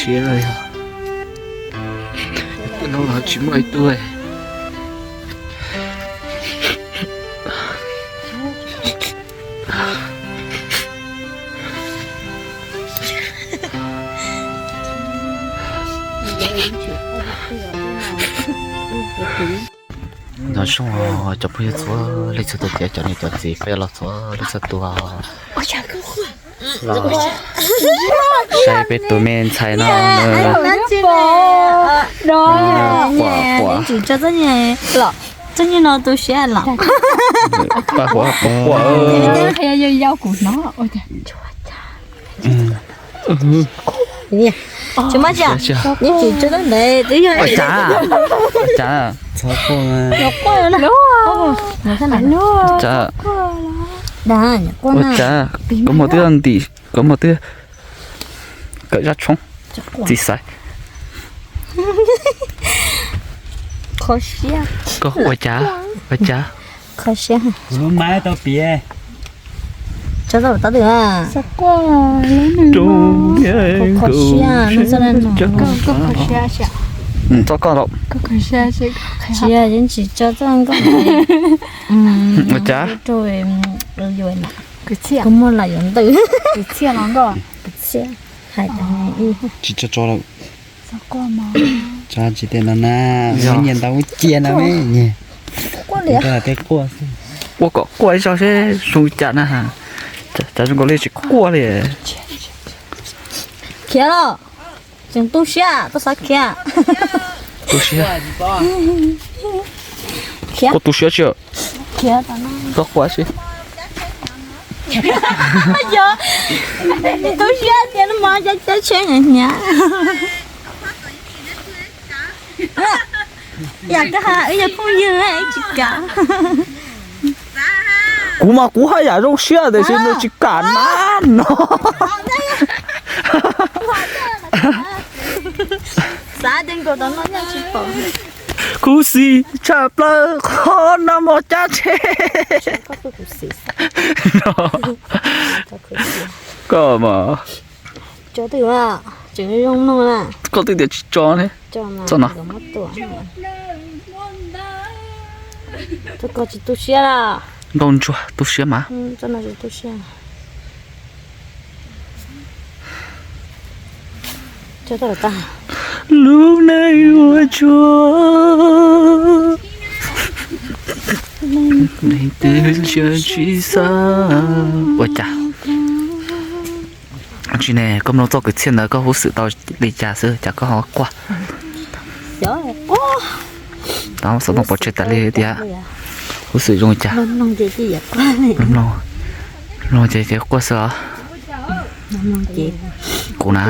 Siab yog, no los tsis muaj ib tug. Nyob zoo cov phooj ywg txhua leej txhua tus thiab cov niam cov txiv, peb los txhua leej txhua tus los saib peb tus me ntxhais no. Tsis tso txoj nyuag los, txoj nyuag no tu siab los. Paj huam quaj quaj. Yau yau kuv hnov. Tsis muaj tsi, yeej tsis tso txoj ntawd twb yog. Ua cas, ua cas, ua cas, koj muag twb ntim, koj muag twb kawm zaj tshoob, txiv xaiv. Koj ua cas, ua cas. Kho siab. Kuv lub mab tau piav. Tso tau tau twg a? Kho siab no. Tso koj tau. Tsis yeej tsis tso txoj nkauj. Ua cas? Koj muaj lam yuav ntawm. Kwv txhiaj los nkauj. Kwv txhiaj. Hais tau. Tsis tso tso lawm. Tsis tias no na, nyias ntau cia no me nyias. Quaj kom quaj ib zaug seb zoo cas na. Cas zoo nkaus li tsis quaj li. Khiav los, tseem tu siab, koj xav khiav. Tu siab. Khiav. Koj tu siab tsi? Khiav. Koj quaj si. Yog, tu siab tias no mas cab tsheb hnyav hnyav. Yam koj hais wb yog phooj ywg ib tsis kav. Kuv mas kuv haj yam zoo siab tiam sis nws tsis kam na no. Xav tias nkaus tom no nyaj tsis pom. Khuv xim tshaj plaws qhov no mas cab tsheb. Koj mas. Tso twg, tseem zoo no na. Koj twb tias tsis tso ne. Txoj no. Koj tsis tu siab la. Nkauj ntsuag tu siab mas. Lub neej ua tsuag, neeg twg tsis xav. Ua cas? Tsis ne, koj mloog txoj kwv txhiaj ntawd koj huj xwm tau li cas xwb cas koj ho quaj? Tau xov tooj pov tseg tas li tias huj xwm zoo li cas. Mloog ces ces quaj xwb os. Kuv na,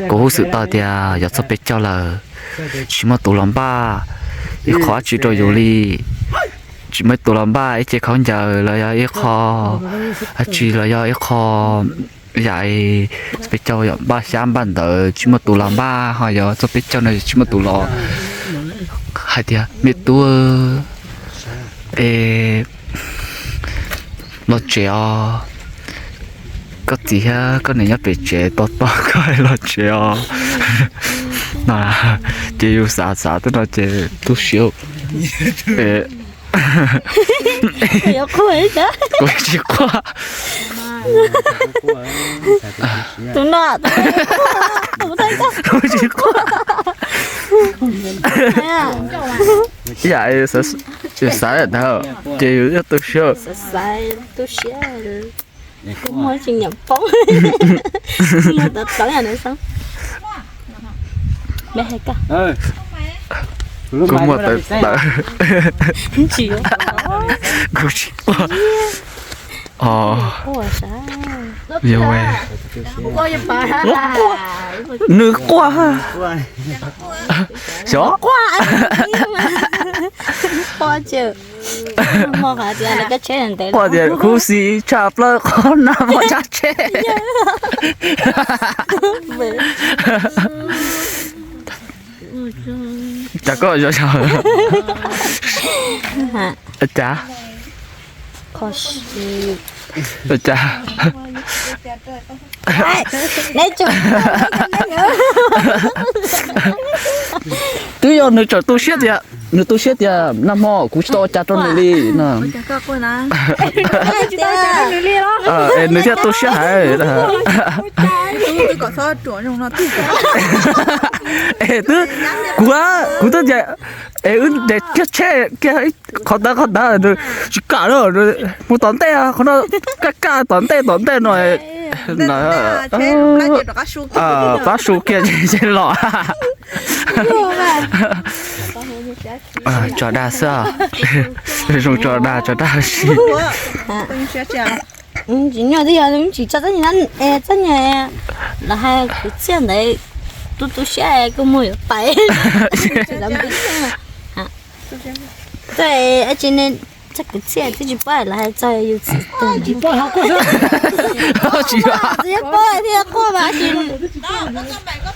kuv huj xwm tau tias yog txog peb caug lawm, tsis muaj tus los npaj ib qho dab tsi rau yus li. Tsis muaj tus los npaj ib ce khaub ncaws los yog ib qho dab tsi los yog ib qho yam peb caug yog npaj xyab npaj ntawv tsis muaj tus los npaj, ho yog txog peb caug no tsis muaj tus los hais tias me tub, es los tsev os, koj txiv thiab koj niam nyob pem tsev tos tos koj los tsev os. No ces yus xav xav twb no ces tu siab. Kuv tsis quaj. Tus no, kuv tsis quaj. Yam xav ntawd ces yus tu siab. Kuv muag tsis nyiam poob. Kuv muag tawv tawv. Kuv tsis quaj. Os, yog nws quaj. Xyov. Quaj tias khuv xim tshaj plaws qhov no muaj cab tsheb. Cas koj yog yog cas? Kho si. Ua cas? Twb yog nws tseem tu siab tias, nws tu siab tias nag hmo kuv tsis tau ua cas rau nws li no. Es nws thiaj tu siab heev. Es twb, kuv, kuv twb tias, es wb nres kiag tsheb kiag qhov ntawd qhov ntawd, tsis kam lawm, mus tom ntej qhov no, kaj kaj tom ntej tom ntej no, qab su kiag ces los. Tso dag xwb, zoo tso dag tso dag si. Tsis nyuaj twb yog tsis tso txob nyas, txob nyas los hais kwv txhiaj ntawd tu tu siab koj muag yuav pais. Tsis ne, txoj kwv txhiaj twb tsis paub los hais txog yus txiv tsis paub thiab quaj mas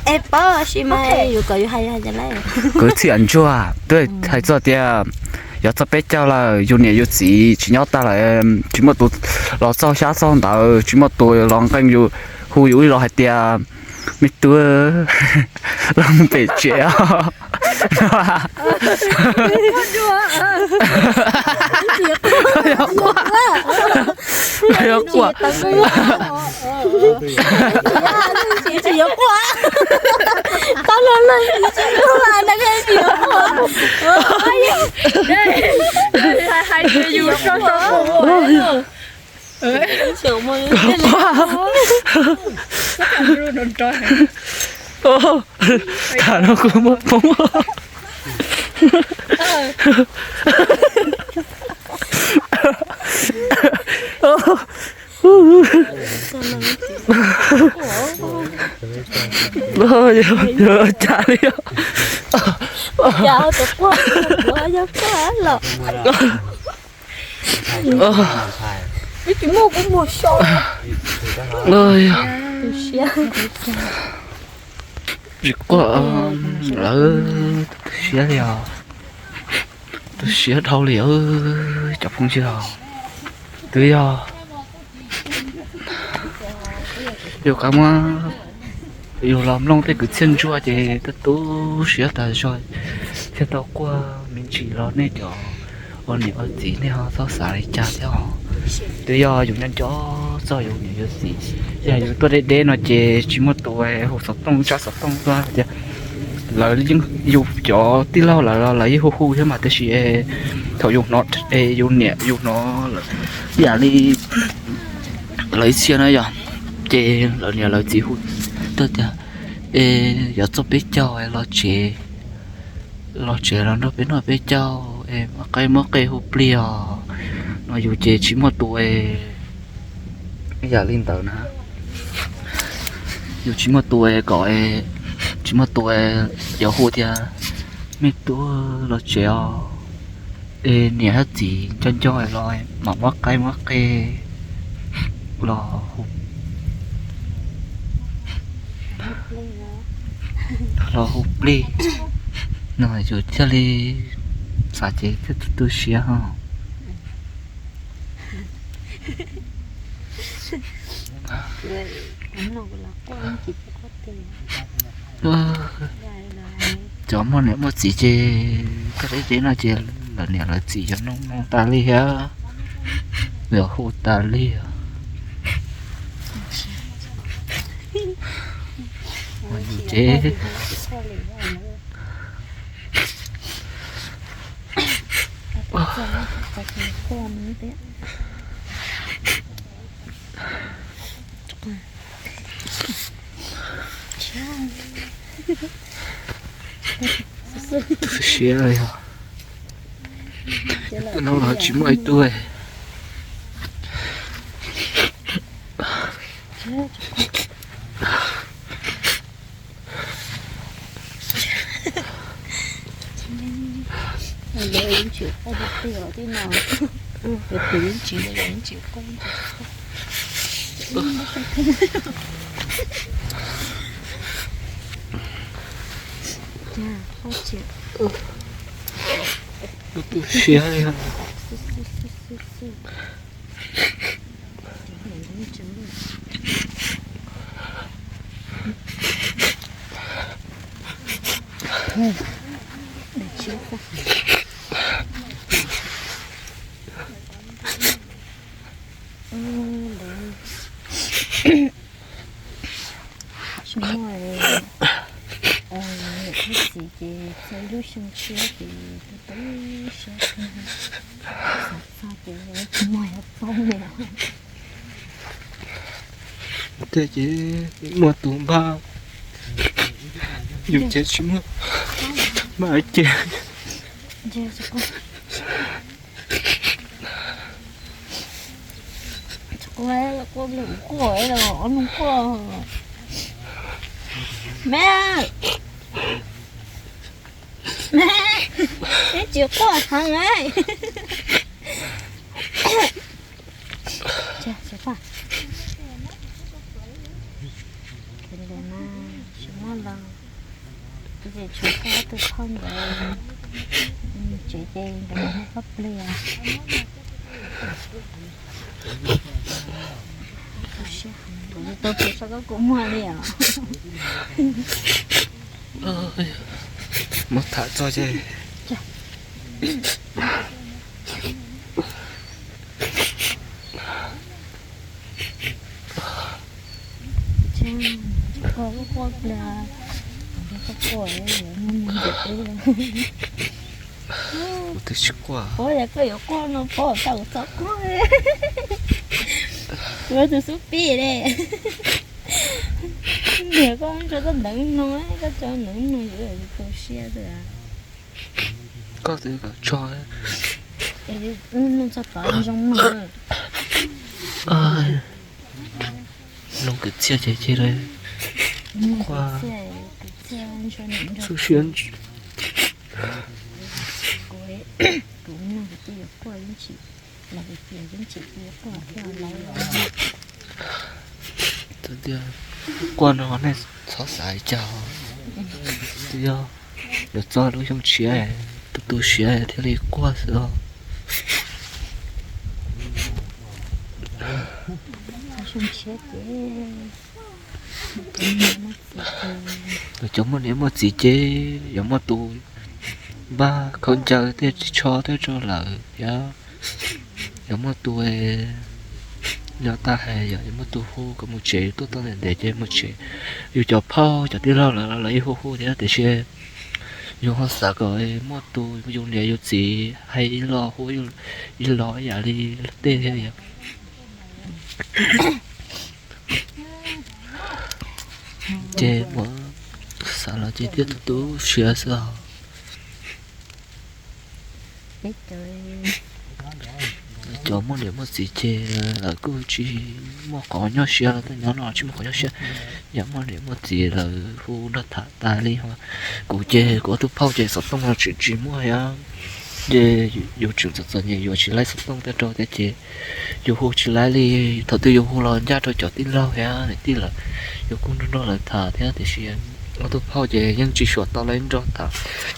es paub si mas yus kom yus hais yus hais cas lawm. Kwv txhiaj ntsuag twb hais txog tias yog txog peb caug lawm yus niam yus txiv tsis nyob tag lawm, tsis muaj tus los txaug xyab txaug ntawv, tsis muaj tus los nqee yus, hu yus ib los hais tias me tub, los mus pem tsev os. Yog quaj. Tsis yuav quaj. Tau los los tsis quaj na, tsis yuav quaj. Hais tias yus so so. Tham no kuv muab poob. Yog cas li os? Tsis quaj lawm, tu siab li os. Tu siab dhau li os cov phooj ywg. Twb yog yus qab muab yus los mloog tej kwv txhiaj ntsuag ces tu tu siab tas zog thiaj tau quaj me ntsis los nej cov ua niam ua txiv nej ho txhob xav li cas thiab os. Twb yog yus nco nco txog yus niam yus txiv, yog yus tuaj deb deb no ces tsis muaj tus hu xov tooj tsab xov tooj tuaj tias lawv yeej, yus cov tij laug lawv los lawv yeej hu hu thiab mas tiam sis thaum yus hnov, yus niam yus hnov lawv ib yam li lawv ib txhia na yog, ces lawv niam lawv txiv hu tuaj tias, es yuav txog peb caug los tsev, los tsev los nrog peb noj peb caug es muab qaib muab qe hu plig os no yus ces tsis muaj tus ib yam li ntawd na. Yus tsis muaj tus kom, tsis muaj tus yuav hu tias me tub los tsev os, es niam thiab txiv nco nco los mam muab qaib muab qe los hu, los hu plig no yus thiaj li xav ces thiaj tu tu siab ho. Cov muaj niam muaj txiv ces koj deb deb no ces lawv niam lawv txiv cov noog noog tas li thiab, lawv hu tas li. Yus ces tu siab li os. Hnub no tsis muaj ib tug. Tu siab li. Tsis muaj niam thiab txiv ces txog ib lub xyoo tshiab ces tu tu siab, xav txog ces tsis muaj yuav poob li. Tej ces muaj tus npaj, yus ces tsis muaj, npaj ces. Quaj, quaj, quaj, quaj, quaj. Me, me, tsis quaj heev. Tsis quaj. Tsis muaj los, ces tshuav koj ob tug phauj ntawd, tsev ces nkawd mus muag koj pliag. Kuv tsis tau tus sau koj kuv muag li os. Muab tham txog ces Kuv twb tsis quaj. Ua yog koj yuav quaj no pov tau txhob quaj. Kuv tus xub pib li. Niam koj tso txoj ntawv no, koj tso ntawv no yuav tu siab xwb. Koj twb kom tso. Mloog txog tod zoo mloog. Mloog kwv txhiaj ces cia li quaj. Xub siab. Tias quaj no nej txhob xav li cas, twb yog yuav txog lub xyoo tshiab, tu tu siab thiaj li quaj xwb os. Cov muaj niam muaj txiv ces yuav muaj tus npaj khaub ncaws tej ris tsho tej rau lawm thiab. Yuav muaj tus nyob tag hais, yog yuav muaj tus hu kom mus tsev, tuaj tau ntev ntev ces mus tsev. Yus cov phauj cov tij laug lawv los lawv yeej hu hu thiab, tiam sis yus ho xav kom muaj tus yus niam yus txiv hais ib lo hu ib lo ib yam li luag tej thiab yom. Ces muab xav los ces thiaj tu tu siab xwb os. Cov muaj niam muaj txiv ces lawv kuj tsis muaj qhov nyuaj siab, lawv tuaj nyob no tsis muaj qhov nyuaj siab. Yog muaj niam muaj txiv lawv hu nrog tham tas li. Kuv ces kuv ob tug phauj ces xov tooj no tseem tsis muaj thiab. Ces yus tseem txom txom nyem yuav tsis laib xov tooj tej rau thiab ces yus hu tsis laib li. Thaum twg yus hu los ncaj rau cov tij laug thiab niam tij lawm, yus kuj nrog nrog lawv tham thiab, tiam sis ob tug phauj ces yeej tsis xyuam tau lawv nrog tham.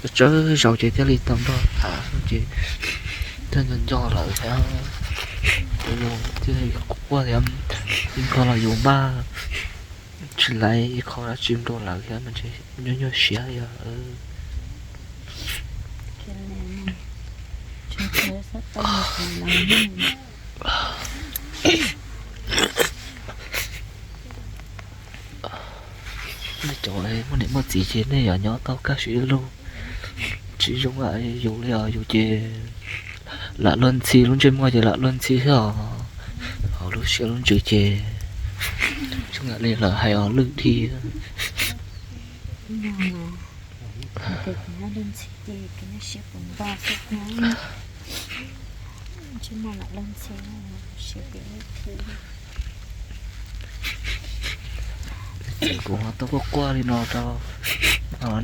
Tsawg tsawg zaus ces thiaj li tau nrog tham ces thiaj nco nco lawv thiab. Yus thiaj li quaj thiab, ib qho los yus npaj tsis laib, ib qho los tsis nrog lawv thiab mas nyuaj nyuaj siab li os. Nej cov muaj niam muaj txiv ces nej yuav nyob tau kaj siab ib lub, tsis zoo yus li os. Yus ces lam luag ntxhi, lub ntsej muag ces lam luag ntxhi xwb os. Hauv lub siab lub ntsws ces zoo yam li lawv hais os, lwj dhia. Ces kuv ho tuaj quaj quaj li no rau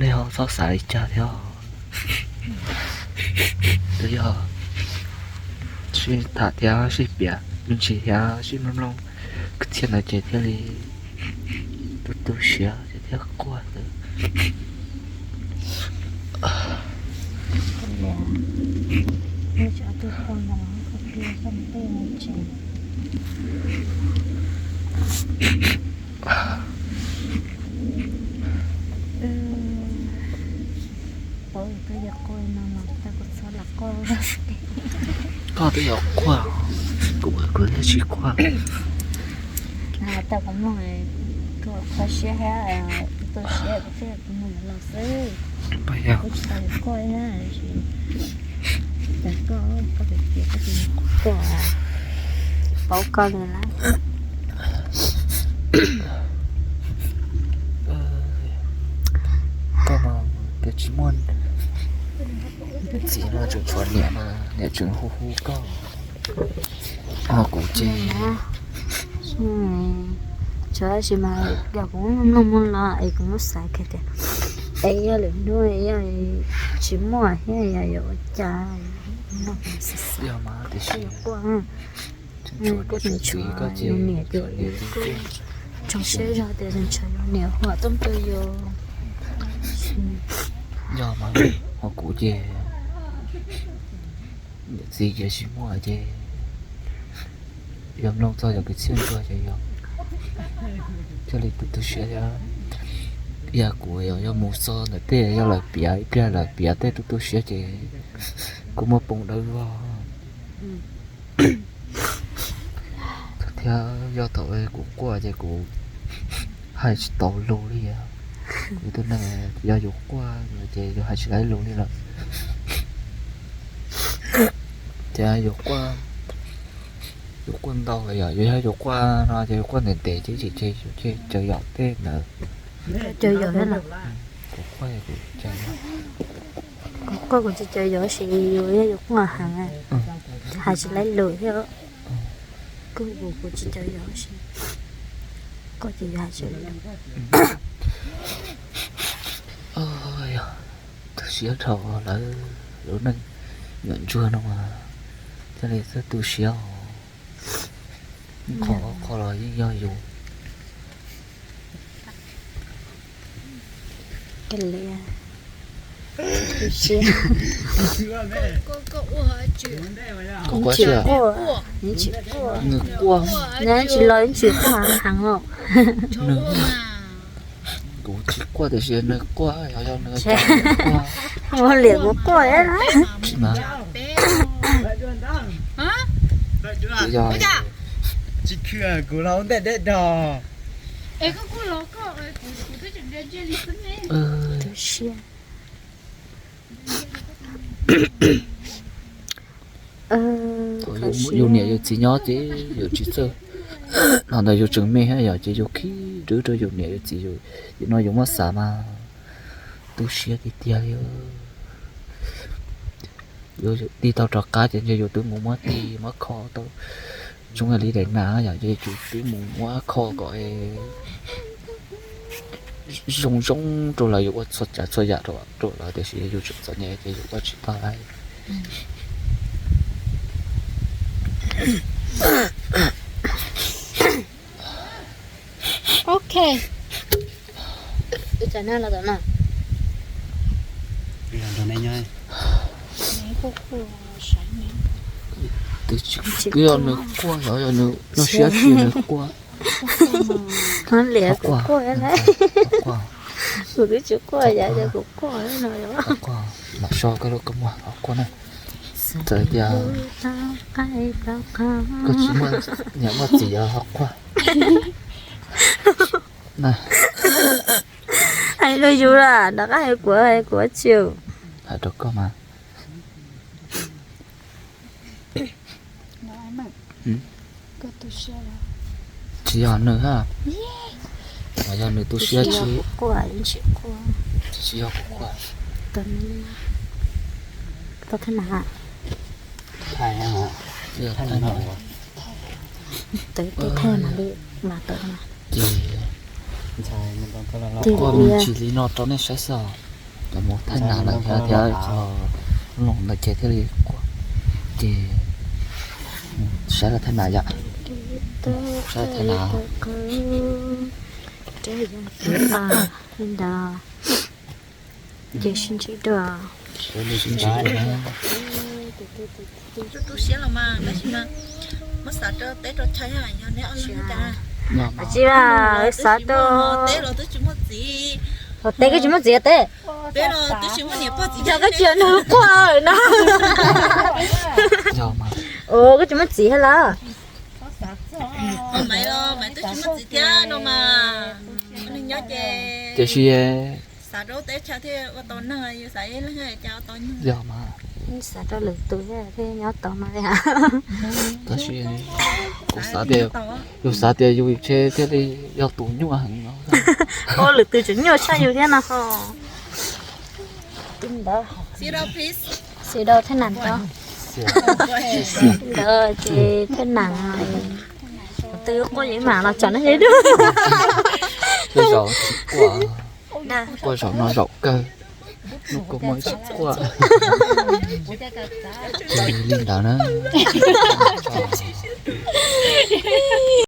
nej ho txhob xav li cas thiab. Twb yog sib tham thiab sib piav me ntsis thiab sib mloog mloog kwv txhiaj ntawd ces thiaj li tu tu siab ces thiaj quaj xwb. Kuv tsis quaj. Tau kuv mloog, kuv qhov siab thiab, tu siab kuv thiaj kuv mus los xwb. Kuv tsis tau yuav koj na, tsis tau koj, koj tias koj tsis koj, paub koj li lawm. Koj mas tias tsis muaj txiv no tseem tshuav niam no, niam tseem hu hu koj. Ho kuv ces tshuav tab sis mas yog kuv mloog mloog los es kuv muab xav kiag tias es yog lwm hnub yog tsis muaj thiab yog yuav ua cas, mloog xav xav. Tiam sis kuj tseem tshuav yus niam, yus tub, tsoo siab zog tias tseem tshuav yus niam huam tuaj tu yus. Yog mas, ho kuv ces niam txiv ces tsis muaj ces yog mloog txog yog kwv txhiaj ntsuag ces yog thiaj li tu tu siab thiab. Yog kuv yog mus txog ntawm tej yog lawv piav ib pliag lawv piav tej tu tu siab ces kuv muaj poob dawb vog. Thiab yog thaum kuv quaj ces kuv hais tsis tau lus li. Kuv tus neeg yog yus quaj ces yus hais tsis tau lus li lawm. Ces yus quaj, yus quaj ntau yom, yus yog yus quaj no ces yus quaj ntev ntev ces ces yus ces caw yaum tej ntawd. Caw yaum, kuv quaj, kuv quaj kuv tsis caw yaum sis yus yog yus quaj heev, hais tsis tau lus thiab. Kuv kuv tsis caw yaum sis koj ces yus hais tsis tau lus. Tu siab dhau lawv lub neej nyuam ntsuag no mas thiaj li txawj tu siab. Qhov qhov los yeej yog yus. Kuv quaj, nws quaj, nws tsis los tsis quaj heev os. Kuv tsis quaj tiam sis nws quaj, yog yog nws quaj, ua liam kuv quaj na. Tsis mas, yog tsis khw kuv los ua ntej deb dog. Yus niam yus txiv nyob ces yus tsis txawj, no ntawd yus tseem me thiab yom, ces yus khib rwb rau yus niam yus txiv, yus no yus muab xav mas tu siab tiag tiag li. Yus tig tau rov qab ces ntshe yus twb mus muab tig muab kho tau zoo li daim nas yom, ces yus twb mus muab kho kom zoo zoo rau lawv, yus ua txhua tsav txhua yam rau lawv, tiam sis yus tseem txom nyem ces yus ua tsis tau li. Ok. Twb tsis yog nws quaj, yog nws noj siab tsis nws quaj. Liam kuv quaj, kuv twb tsis quaj, yog kuv quaj no. Mam so koj lub kua muag ho quaj na. Txawm tias koj tsis muaj niam muaj txiv ho quaj. Hais rau yus lawm, rov qab hais kuv, hais kuv tsis. Hais rau koj mas. Tsis yog nws ha, yog nws tu siab tsis, tsis yog kuv quaj. Tau thaj nam, tau thaj nam li mas tau. Ces kuv mus ntsis li no rau nej saib xwb os. Cov mus thaj nam lawm thiab, thiab qhov los ntawd ces thiaj li quaj. Ces saib lawv thaj nam yom. Saib thaj nam. Ces sib ntsib dua. Sib ntsib dua. Tsis xav rau, teb koj tsis muaj txiv teb. Yog koj tsis muaj nws quaj no. Ua koj tsis muaj txiv thiab lawm. Maiv los Maiv twb tsis muaj txiv thiab no mas, nws nyob ces tiam sis xav rau teb chaws thiaj ua tau neeg, yus xav ib leeg cas ua tau neeg. Yog mas, xav rau lwm tus thiaj nyob tau no li. Tab sis kuv xav tias, yus xav tias yus tsev thiaj li yog tus nyuaj heev no. Ua lwm tus tseem nyuaj tshaj yus thiab no ho. Xi rau thaj nam tau. Ntawd ces thaj nam twb quaj yeej mam los tsom nej dub. Quaj zaum no zaum kawg, hnub kawg muaj tsis quaj. Li ntawd na.